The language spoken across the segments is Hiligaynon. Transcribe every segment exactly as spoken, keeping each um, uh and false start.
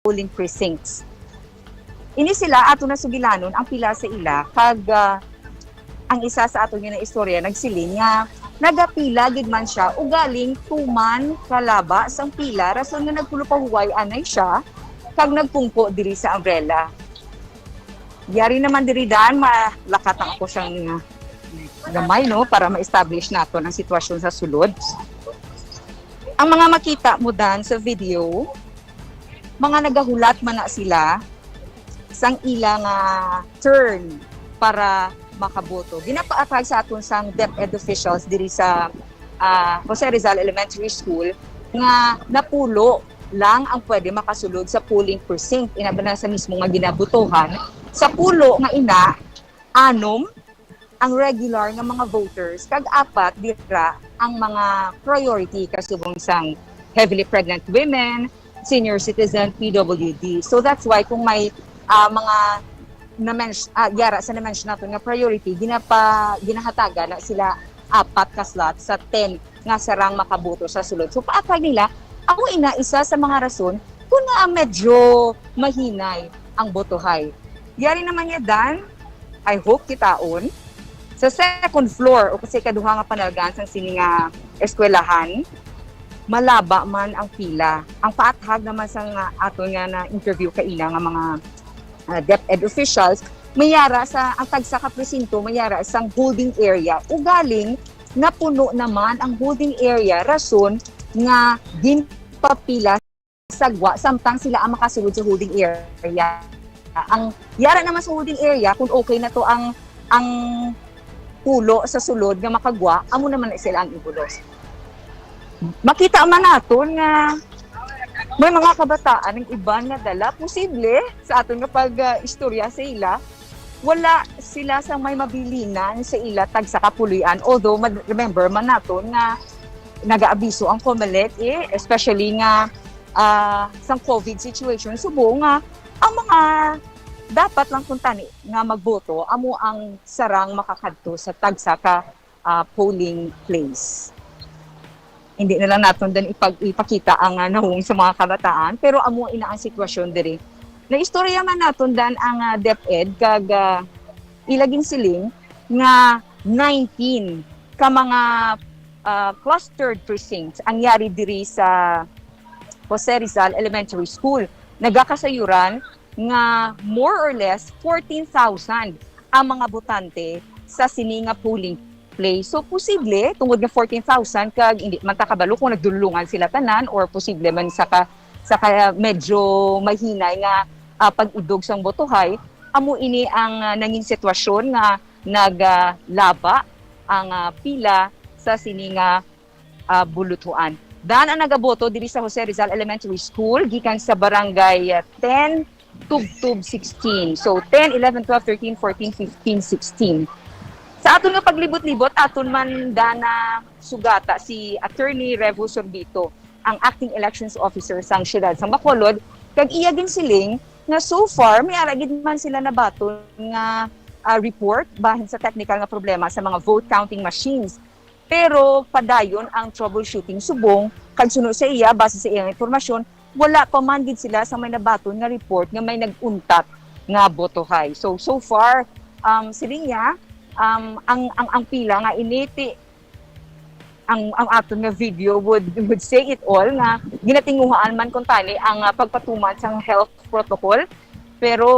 polling precincts. Ini sila ato na sugilanon ang pila sa ila, kag, ah, ang isa sa ato nga istorya nagsiling nga nagapila gid man siya, ugaling tuman kalaba sang pila, rason nga nagpulo pa huway anay siya kag nagpungko diri sa umbrella. Yari naman diri, Dan, malakat lang ako sang gamay, no, para ma-establish naton ang sitwasyon sa sulod. Ang mga makita mo, Dan, sa video, mga nagahulat man na sila sang ila nga turn para makaboto. Ginapaatag sa aton sang DepEd officials diri sa, ah, Jose Rizal Elementary School nga napulo lang ang pwede makasulod sa polling precinct. Ina ba na sa mismo nga ginabotohan, sa pulo nga ina, anom ang regular nga mga voters, kag apat dira ang mga priority, kasubong sang heavily pregnant women, senior citizen, P W D. So that's why kung may, ah, mga na-mention, ah, yara sa na-mention naton nga priority, ginapa-, ginahatagan na sila apat ka slot sa ten nga sarang makaboto sa sulod. So, paatag nila, amo ina isa sa mga rason kung nga medyo mahinay ang botohay. Yari naman niya, Dan, I hope kitaon, sa second floor o sa ikaduha nga panalgan sang sini nga eskwelahan, malaba man ang pila. Ang paathag naman sa nga aton nga na-interview kaina nga mga, ah, DepEd officials, mayara sa, ang tagsa ka presinto mayara sang holding area. Ugaling napuno naman ang holding area, rason nga ginpapila sa gwa, samtang sila ang makasulod sa holding area. Ang yara naman sa holding area, kung okay na to ang, ang pulo sa sulod nga makagwa, amo naman na sila ang ibulos. Makita man naton nga may mga kabataan, ang iban nga dala, posible sa aton nga pag-istorya sa ila, wala sila sa may mabilinan sa ila tagsa ka puloy-an. Although, ma-, remember man naton nga nagaabiso ang COMELEC, eh, especially nga, ah, sang COVID situation, subong nga ang mga dapat lang kuntani nga magboto amo ang sarang makakadto sa tagsa ka, ah, polling place. Hindi na lang naton din ipag-, ipakita ang, ah, nahung sa mga kabataan, pero amo ina ang sitwasyon diri. Naistorya man naton, Dan, ang, ah, DepEd, kag, ah, ila ginsiling nga nineteen ka mga, ah, clustered precincts ang yari diri sa Jose Rizal Elementary School. Nagakasayuran nga more or less fourteen thousand ang mga botante sa sini nga polling place. So, posible, tungod nga fourteen thousand, kag hindi man ta kabalo kung nagdulungan sila tanan or posible man sa ka, sa ka medyo mahinay nga, ah, pag-idog sang botohay, amo ini ang, ah, nangin sitwasyon nga naglaba ang, ah, pila sa sini nga, ah, bulutuan. Dan ang nagaboto diri sa Jose Rizal Elementary School gikan sa barangay, ah, ten, Tubtub sixteen. So, ten, eleven, twelve, thirteen, fourteen, fifteen, sixteen. Sa aton nga paglibot-libot, aton man, Dan, nasugata si Attorney Revo Sorbito, ang acting elections officer sang siyudad sang Bacolod, kag iya ginsiling nga so far may ara gid man sila nabaton nga, ah, report bahin sa technical nga problema sa mga vote counting machines. Pero padayon ang troubleshooting subong, kag suno sa iya, base sa iyang impormasyon, wala pa man gid sila sa may nabaton nga report nga may nag-untat nga botohay. So, so far, um, siling niya, um, ang, ang, ang pila nga initi, ang, ang aton nga video would, would say it all, nga ginatinguhaan man kuntani ang, ah, pagpatuman sang health protocol. Pero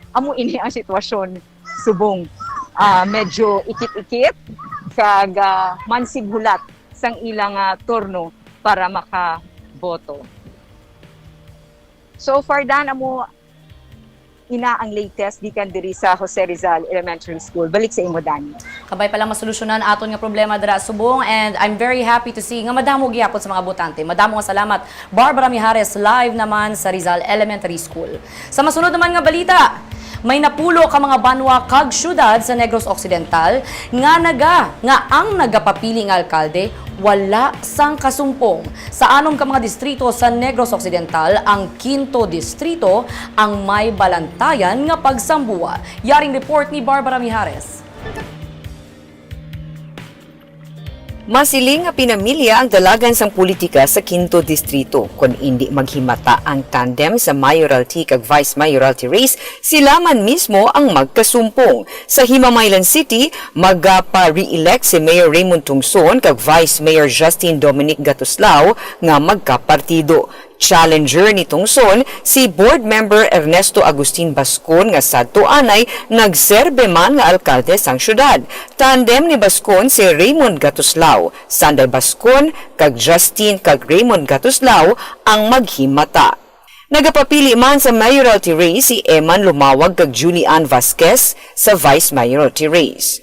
amo ini ang sitwasyon subong, ah, medyo ikit-ikit kag, ah, mansig hulat sang ilang, ah, turno para makaboto. So far, Dan, amo ina ang latest gikan diri sa Jose Rizal Elementary School. Balik sa imo, Dan. Kabay pa lang masolusyonan aton nga problema dira subong, and I'm very happy to see nga madamo gihapon sa mga botante. Madamo nga salamat, Barbara Mijares, live naman sa Rizal Elementary School. Sa masunod naman nga balita, may napulo ka mga banwa kag syudad sa Negros Occidental nga naga-, nga ang nagapapili nga alkalde wala sang kasumpong. Sa anom ka mga distrito sa Negros Occidental, ang Quinto Distrito ang may balantayan nga pagsambuwa. Yaring report ni Barbara Mijares. Masiling nga pinamilya ang dalagan sang politika sa Quinto Distrito. Kon indi maghimata ang tandem sa mayoralty kag vice mayoralty race, sila man mismo ang magkasumpong. Sa Himamaylan City, magapa-re-elect si Mayor Raymond Tungson kag Vice Mayor Justin Dominic Gatuslao nga magkapartido. Challenger ni Tungson si Board Member Ernesto Agustin Bascon nga sadto anay nagserbe man nga alkalde sang syudad. Tandem ni Bascon si Raymond Gatuslao, sanday Bascon kag Justin kag Raymond Gatuslao ang maghimata. Nagapapili man sa mayoralty race si Eman Lumawag kag Julie Ann Vasquez sa vice mayoralty race.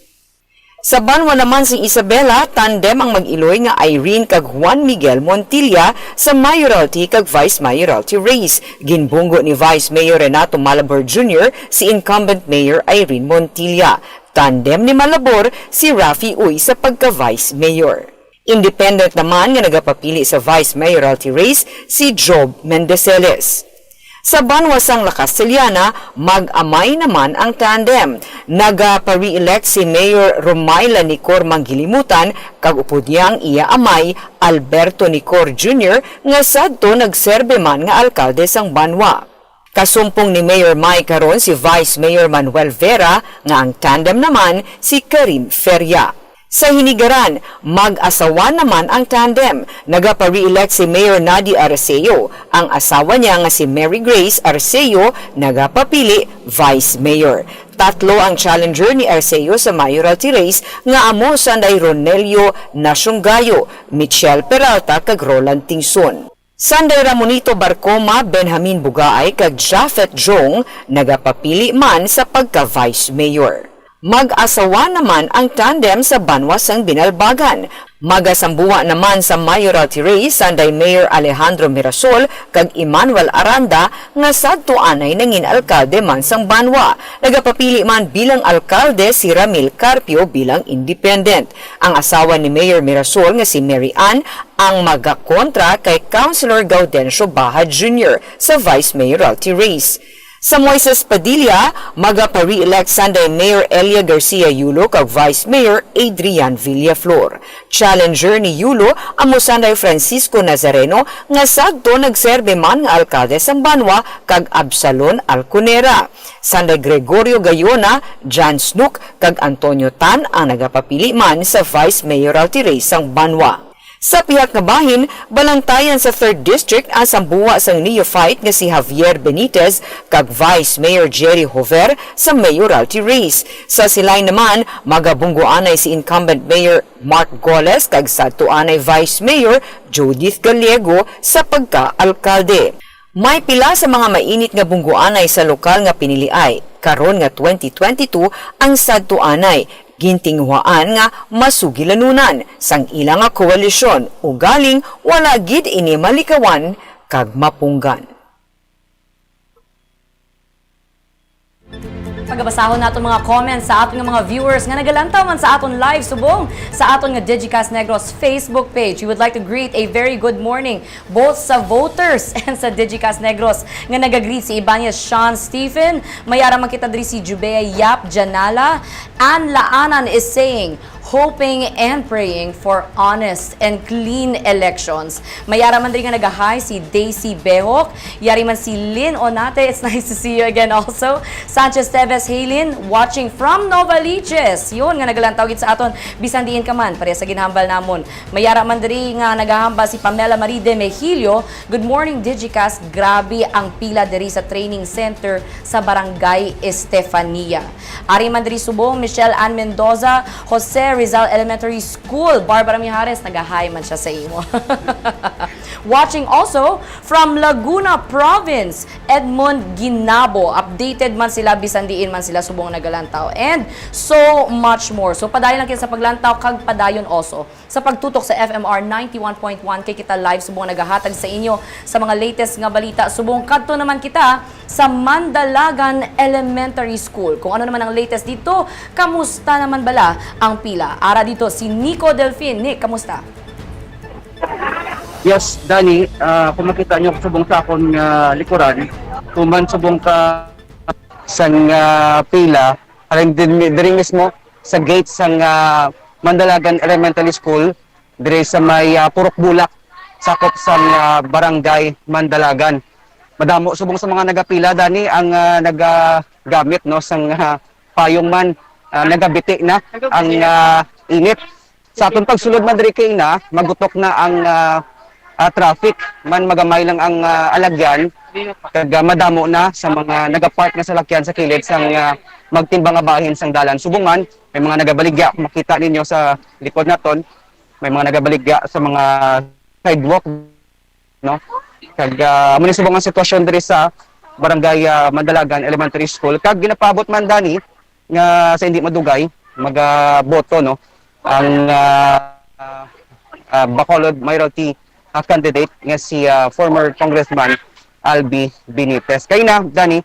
Sa banwa naman sang Isabela, tandem ang mag-iloy nga Irene kag Juan Miguel Montilla sa mayoralty kag vice mayoralty race. Ginbunggo ni Vice Mayor Renato Malabor Junior si incumbent Mayor Irene Montilla. Tandem ni Malabor si Raffy Uy sa pagka-vice mayor. Independent naman nga nagapapili sa vice mayoralty race si Job Mendeceles. Sa banwa sang La Castellana, mag-amay naman ang tandem. Nagapa-re-elect si Mayor Romayla Nicor Manggilimutan kag upod niya ang iya amay, Alberto Nicor Junior, nga sadto nagserbe man nga alkalde sang banwa. Kasumpong ni Mayor May karon si Vice Mayor Manuel Vera, nga ang tandem naman si Karim Feria. Sa Hinigaran, mag-asawa naman ang tandem. Nagapa-re-elect si Mayor Nadi Arceo. Ang asawa niya nga si Mary Grace Arceo nagapapili vice mayor. Tatlo ang challenger ni Arceo sa mayoralty race nga amo sanday Ronelio Nasyunggayo, Michelle Peralta kag Roland Tingson. Sanday Ramonito Barcoma, Benjamin Bugaay kag Japhet Jong nagapapili man sa pagka-vice mayor. Mag-asawa naman ang tandem sa banwa sang Binalbagan. Magasambuwa naman sa mayoralty race sanday Mayor Alejandro Mirasol kag Emmanuel Aranda nga sadto anay nangin alkalde man sang banwa. Nagapapili man bilang alkalde si Ramil Carpio bilang independent. Ang asawa ni Mayor Mirasol nga si Mary Ann ang magakontra kay Councilor Gaudencio Baja Junior sa vice mayoralty race. Sa Moises Padilla, magapa-re-elect sanday Mayor Elia Garcia Yulo kag Vice Mayor Adrian Villaflor. Challenger ni Yulo amo sanday Francisco Nazareno nga sadto nagserbe man nga alkalde sang banwa kag Absalon Alconera. Sanday Gregorio Gayona, Jan Snook kag Antonio Tan ang nagapapili man sa vice mayoralty race sang banwa. Sa pihak nga bahin, balantayan sa Third District ang sambuwa sang neophyte nga si Javier Benitez kag Vice Mayor Jerry Hover sa mayoralty race. Sa Silay naman, magabunggoanay si incumbent Mayor Mark Goles kag sadto anay Vice Mayor Judith Gallego sa pagka-alkalde. May pila sa mga mainit nga bunggoanay sa lokal nga piniliay karon nga twenty twenty-two ang sadto anay gintinguhaan nga masugilanunan sang ila nga koalisyon, ugaling wala gid ini malikawan kag mapunggan. Pagabasahon naton mga comments sa aton nga mga viewers nga nagalantaw man sa aton live subong sa aton nga Digicast Negros Facebook page. We would like to greet a very good morning both sa voters and sa Digicast Negros nga nagagreet si Ibanez Sean Stephen. Mayara man kita diri si Jubea Yap Janala. Ann Laanan is saying, "Hoping and praying for honest and clean elections." Mayara man diri nga nagahay si Daisy Behok. Yari man si Lynn Onate. It's nice to see you again also. Sanchez Teves, "Hey Lynn, watching from Novaliches." Yun nga nagalantaw gid sa aton. Bisan diin ka man, pareha sa ginhambal namon. Mayara man diri nga nagahambal si Pamela Marie de Mejillo. "Good morning, Digicast. Grabe ang pila diri sa training center sa Barangay Estefania." Ari man diri subong, Michelle Ann Mendoza, Jose Rizal Elementary School. Barbara Mijares, nagahay man siya sa imo. Watching also from Laguna Province, Edmond Ginabo. Updated man sila, bisan diin man sila subong nagalantaw. And so much more. So, padayon lang kita sa paglantaw, kag padayon also sa pagtutok sa F M R ninety-one point one, kay kita live subong nagahatag sa inyo sa mga latest nga balita. Subong kadto naman kita sa Mandalagan Elementary School. Kung ano naman ang latest dito, kamusta naman bala ang pila? Ara dito si Nico Delfin. Nick, kamusta? Yes, Danny, ah, kung makita nyo subong sa akon nga likuran, human subong ka sang ah, pila, alang din, diri mismo sa gate sang ah, Mandalagan Elementary School, diri sa may, ah, Purok Bulak, sakop sang, ah, Barangay Mandalagan. Madamo subong sa mga nagapila, Dani, ang, ah, nagagamit, no, sang, ah, payong man, ah, nagabiti na ang, ah, init. Sa aton pagsulod man diri kay ina, magutok na ang, ah, ah, traffic. Man magamay lang ang, ah, alagyan, kag, ah, madamo na sa mga nagapark nga salakyan sa kilid sang, ah, magtimbang nga bahin sang dalan. Subong man, may mga nagabaligya, makita ninyo sa likod naton, may mga nagabaligya sa mga sidewalk, no? Kag, ah, amo ni subong ang sitwasyon diri sa Barangay, ah, Mandalagan Elementary School. Kag ginapaabot man, Dani, nga sa hindi madugay, magaboto, no, ang, ah, ah, Bacolod Mayoralty, ah, candidate nga si, ah, former Congressman Albi Benitez. Kay na, Dani,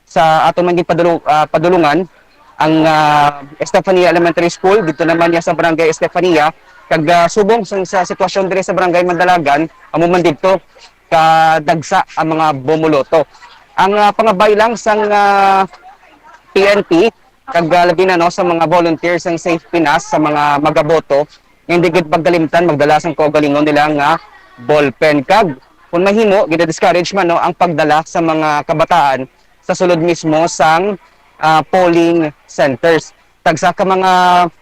sa aton man gid padulu-, ah, padulungan, ang, ah, Estefania Elementary School, dito naman niya sa Barangay Estefania, kag, ah, subong sa, sa sitwasyon diri sa Barangay Mandalagan, amo man dito kadagsa ang mga bumuloto. Ang, ah, pangabay lang sang, ah, P N P, kag, ah, labi na, no, sa mga volunteers sang Safe Pinas, sa mga magaboto, nga hindi gid pagkalimtan magdala sang kaugalingon nila nga ballpen. Kag kung mahimo, gina-discourage man, no, ang pagdala sa mga kabataan sa sulod mismo sang, ah, polling centers. Tagsa ka mga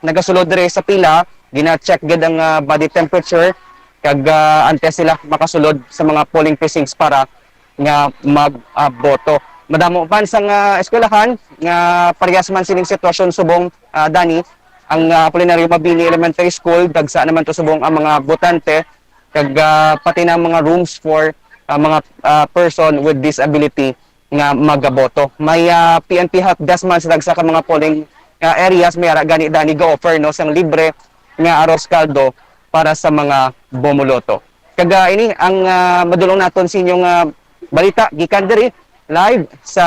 nagasulod diri sa pila, gina-check gid ang, ah, body temperature, kag, ah, antes sila makasulod sa mga polling precincts para nga mag, ah, boto. Madamo man sang, ah, eskwelahan nga parehas man sining sitwasyon subong, ah, Dani, ang, ah, Apolinario Mabini Elementary School, dagsa naman to subong ang mga botante, kag, ah, pati na ang mga rooms for, ah, mga, ah, person with disability nga magaboto. May, ah, P N P help desk man sa dagsa ka mga polling, ah, areas, may ara gani, Dani, ga-offer, no, sang libre nga arroz caldo para sa mga bumuloto. Kag, ah, ini ang, ah, madulong naton sa inyong, ah, balita gikan diri live sa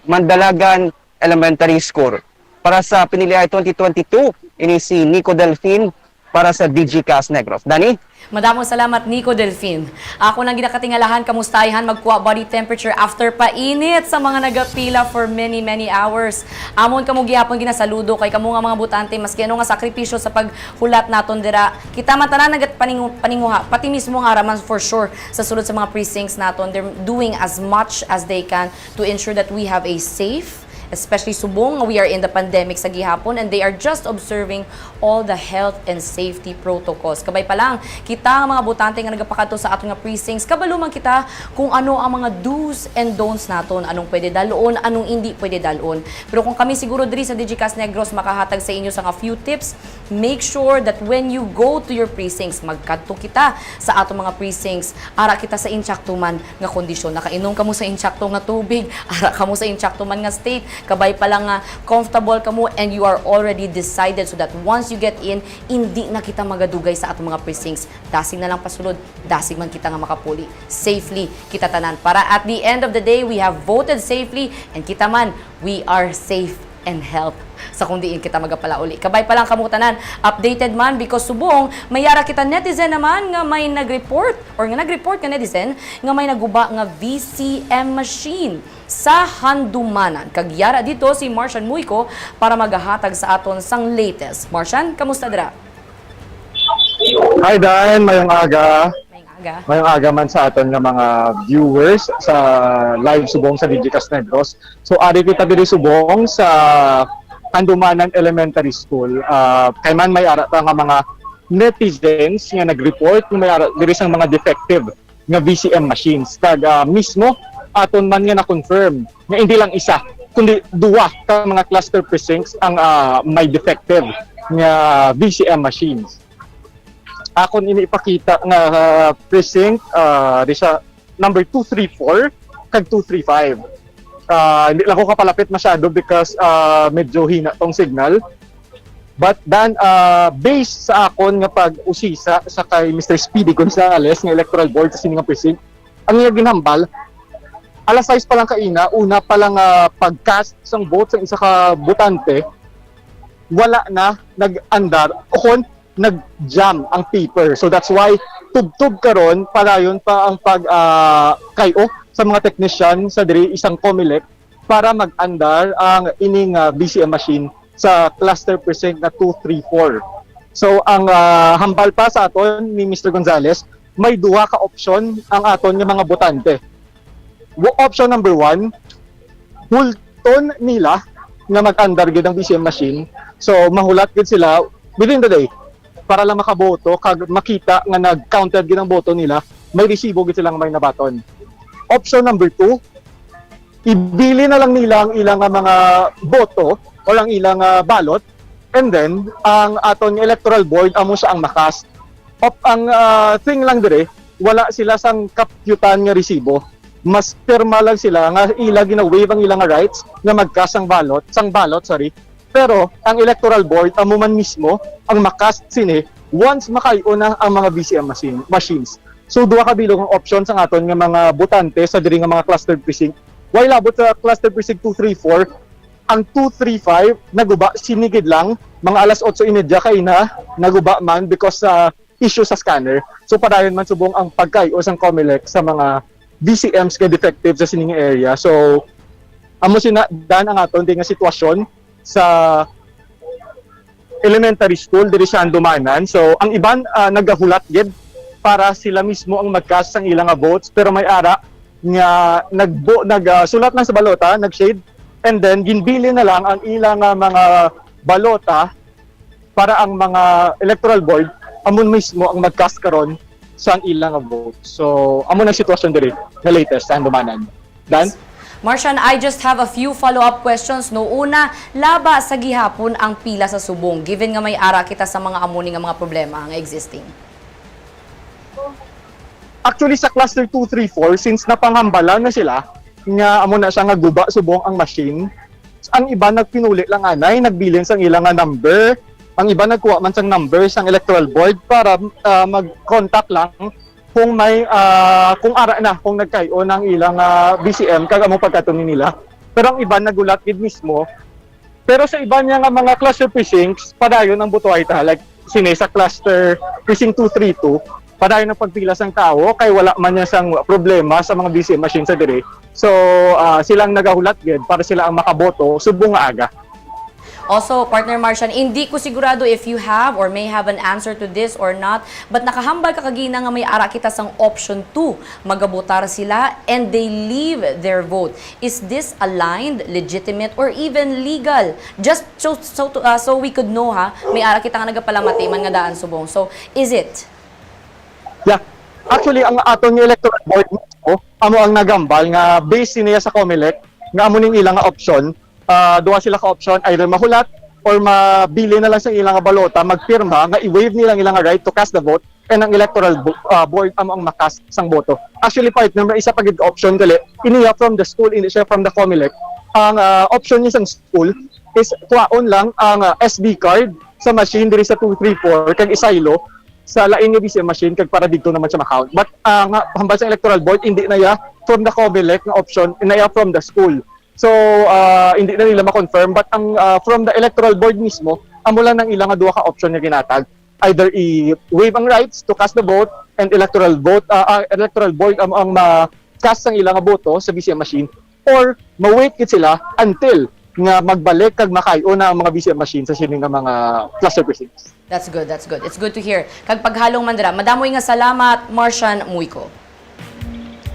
Mandalagan Elementary School. Para sa Pinili Ay twenty twenty-two, ini si Nico Delfin para sa D G Cast Negros. Dani? Madamo salamat, Nico Delfin. Ako nang ginakatingalahan, kamusta ayhan magkuha body temperature after painit sa mga nagapila for many, many hours. Amon kamo gihapon ginasaludo kay kamo nga mga botante, maski ano nga sakripisyo sa paghulat naton dira. Kita man tanan nagapaningu-, paninguha, pati mismo nga ara man for sure sa sulod sa mga precincts naton. They're doing as much as they can to ensure that we have a safe, especially subong nga we are in the pandemic sa gihapon, and they are just observing all the health and safety protocols. Kabay pa lang, kita nga mga botante nga nagapakadto sa aton nga precincts, kabalo man kita kung ano ang mga do's and don'ts naton, anong pwede dalon, anong hindi pwede dalon. Pero kung kami siguro diri sa D G Cast Negros makahatag sa inyo sa nga few tips, make sure that when you go to your precincts, magkadto kita sa aton mga precincts, ara kita sa insakto man nga kondisyon. Nakainom kamo sa insakto nga tubig, ara kamo sa insakto man nga state, kabay pa lang nga comfortable kamo and you are already decided, so that once you get in, indi na kita magadugay sa aton mga precincts. Dasig na lang pasulod, dasig man kita nga makapuli. Safely kita tanan. Para at the end of the day, we have voted safely and kita man, we are safe and health sa kung diin kita magapalauli. Kabay pa lang kamo tanan, updated man, because subong may ara kita netizen naman nga may nag-report, or nga nag-report nga netizen nga may naguba nga V C M machine sa Handumanan. Kag yara dito si Martian Muyko para magahatag sa aton sang latest. Martian, kamusta dira? Hi, Dan. Mayong aga. Mayong aga. Mayong aga man sa aton nga mga viewers sa live subong sa D G Cast Negros. So, ari kita diri subong sa Handumanan Elementary School. Ah, kay man may ara ta nga mga netizens nga nag-report nga may ara diri sang mga defective nga V C M machines. Kag, ah, mismo aton man nga na-confirm nga hindi lang isa, kundi duwa ka mga cluster precincts ang, ah, may defective nga V C M machines. Akon ini ipakita nga, ah, precinct, ah, di sa number two three four kag two three five. Ah, hindi lang ko kapalapit masyado because, ah, medyo hina tong signal. But then, ah, based sa akon nga pag-usisa sa kay Mister Speedy Gonzales nga electoral board sa sini nga precinct, ang iya ginhambal, alas sais pa lang kaina, una pa lang, ah, pag-cast sang vote sa isa ka botante, wala na nag-andar o kon nag-jam ang paper. So that's why tubtob karon, padayon pa ang pag, ah, kay-o sa mga technician sa diri isang Comelec para mag-andar ang ining, ah, V C M machine sa cluster precinct nga two three four. So, ang, ah, hambal pa sa aton ni Mister Gonzales, may duha ka option ang aton nga mga botante. Wo-, option number one, hulton nila nga mag-andar gid ang B C M machine. So, mahulat gid sila within the day para lang makaboto kag makita nga nag-counted gid ang boto nila, may resibo gid sila nga may nabaton. Option number two, ibili na lang nila ang ilang nga mga boto or ang ilang, ah, ballot, and then ang aton nga electoral board amo siya ang makast. Op, ang, ah, thing lang dire, wala sila sang kapyutan nga resibo. Mas pirma lang sila nga ila gina-waive ang ilang nga rights nga mag-cast sang ballot, sang ballot, sorry. Pero ang electoral board amo man mismo ang makast sini once makayo na ang mga B C M machine, machines. So, duha ka bilog ang option sa aton nga mga botante sa diri nga mga cluster precinct. While abot sa cluster precinct two three four, ang two three five naguba sini gid lang, mga alas otso y media kaina, naguba man because sa issue sa scanner. So, padayon man subong ang pagkay-o sang Comelec sa mga B C Ms nga defective sa sining area. So, amo sina dan ang aton di nga sitwasyon sa elementary school diri sa Handumanan. So, ang iban, ah, nagahulat gid para sila mismo ang mag-cast sang ilang nga votes, pero may ara nga nagbo-, nag, ah, sulat lang sa balota, nag-shade, and then ginbilin na lang ang ilang nga mga balota para ang mga electoral board amo mismo ang mag-cast karon sang ilang nga vote. So, amo na ang sitwasyon diri nga latest sa Handumanan. Dan? Marcian, I just have a few follow-up questions. No, una, laba sa gihapon ang pila sa subong, given nga may ara kita sa mga amo ni nga mga problema nga existing? Actually, sa cluster two three four, since napanghambala na sila nga amo na siya nga guba subong ang machine, ang iba nagpinuli lang anay, nagbilin sang ila nga number. Ang iba nagkuha man sang number sang electoral board para, ah, mag-contact lang kung may, ah, kung ara na, kung nagkay-o na ang ilang, ah, B C M kag amo pagkatuni nila. Pero ang iban nagulat gid mismo. Pero sa iban niya nga mga cluster precincts, padayon ang butuhay ta. Like, sini sa cluster precinct two three two, padayon ang pagpila sang tawo kay wala man niya sang problema sa mga B C M machine sa diri. So, ah, sila ang nagahulat gid para sila ang makaboto subong nga aga. Also, Partner Marcian, hindi ko sigurado if you have or may have an answer to this or not, but nakahambal ka kagina nga may ara kita sang option two. Magabotar sila and they leave their vote. Is this aligned, legitimate, or even legal? Just so, so, to, ah, so we could know, ha, may ara kita nga nagapalamati man nga daan subong. So, is it? Yeah. Actually, ang aton nga electoral board mismo, amo ang nagambal nga based niya sa Comelec, nga amo ning ilang nga option, ah, duha sila ka option, either mahulat or mabili na lang sa ilang nga balota, magpirma nga i-waive nila ang ilang nga right to cast the vote, and ang electoral bo-, ah, board amo ang makast sang boto. Actually, partner, may isa pa gid ka option gali, iniya from the school, hindi siya from the Comelec. Ang, ah, option niya sang school is kuhaon lang ang, ah, S D card sa machine diri sa two three four kag isaylo sa lain nga B C M machine kag para didto naman siya ma-count. But, ah, nga, hambal sa electoral board, hindi na iya from the Comelec nga option, na iya from the school. So, ah, hindi na nila ma-confirm. But ang, ah, from the electoral board mismo, amo lang nang ila nga duha ka option nga ginatag. Either i-waive ang rights to cast the vote and electoral vote, ah, ah, electoral board amo ang ma-cast ang ila nga boto sa B C M machine, or ma-wait gid sila until nga magbalik kag makayo na ang mga B C M machine sa sini nga mga cluster precincts. That's good, that's good. It's good to hear. Kag paghalong man dira, madamo nga salamat, Marcian Muico.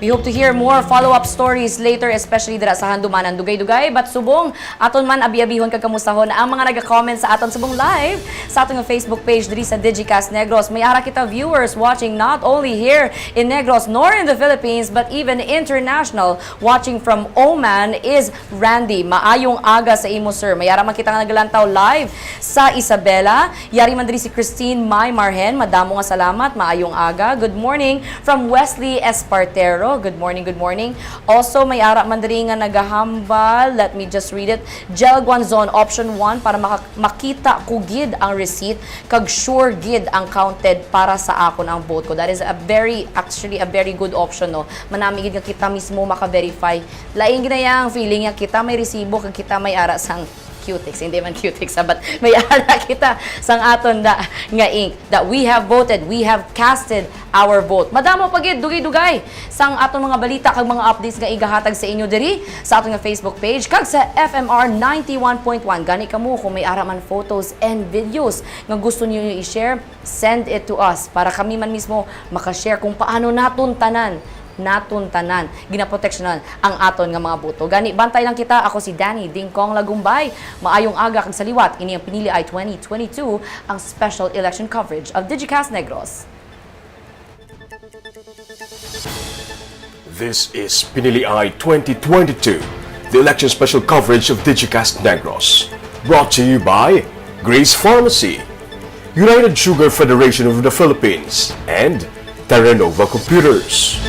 We hope to hear more follow-up stories later, especially dira sa Handumanan. Dugay-dugay, but subong, aton man abi-abihon kag kamustahon ang mga naga-comment sa aton subong live sa aton nga Facebook page diri sa Digicast Negros. May ara kita viewers watching not only here in Negros nor in the Philippines, but even international. Watching from Oman is Randy. Maayong aga sa imo, sir. May ara man kita nga nagalantaw live sa Isabela. Yari man diri si Christine May Marhen. Madamo nga salamat. Maayong aga. Good morning from Wesley Espartero. Good morning, good morning. Also, may ara man diri nga nagahambal. Let me just read it. Jel Guanzon, option one, para maka-, makita ko gid ang receipt, kag sure gid ang counted para sa akon ang vote ko. That is a very, actually, a very good option, no? Manami gid nga kita mismo maka-verify. Lain gid na yang feeling nga kita may resibo, kag kita may ara sang Cutex, hindi man Cutex, ah, but may ara kita sang aton da, nga ink that we have voted, we have casted our vote. Madamo pa gid, dugay-dugay sang aton mga balita kag mga updates nga igahatag sa inyo diri sa aton nga Facebook page kag sa F M R ninety-one point one. Gani kamo, kung may ara man photos and videos nga gusto niyo i-share, send it to us para kami man mismo makashare kung paano naton tanan, naton tanan ginaproteksyonan ang aton nga mga boto. Gani, bantay lang kita. Ako si Danny Dingkong Lagumbay. Maayong aga kag sa liwat. Ini ang Pinili Ay twenty twenty-two, ang special election coverage of Digicast Negros. This is Pinili Ay twenty twenty-two, the election special coverage of Digicast Negros. Brought to you by Grace Pharmacy, United Sugar Federation of the Philippines, and Terranova Computers.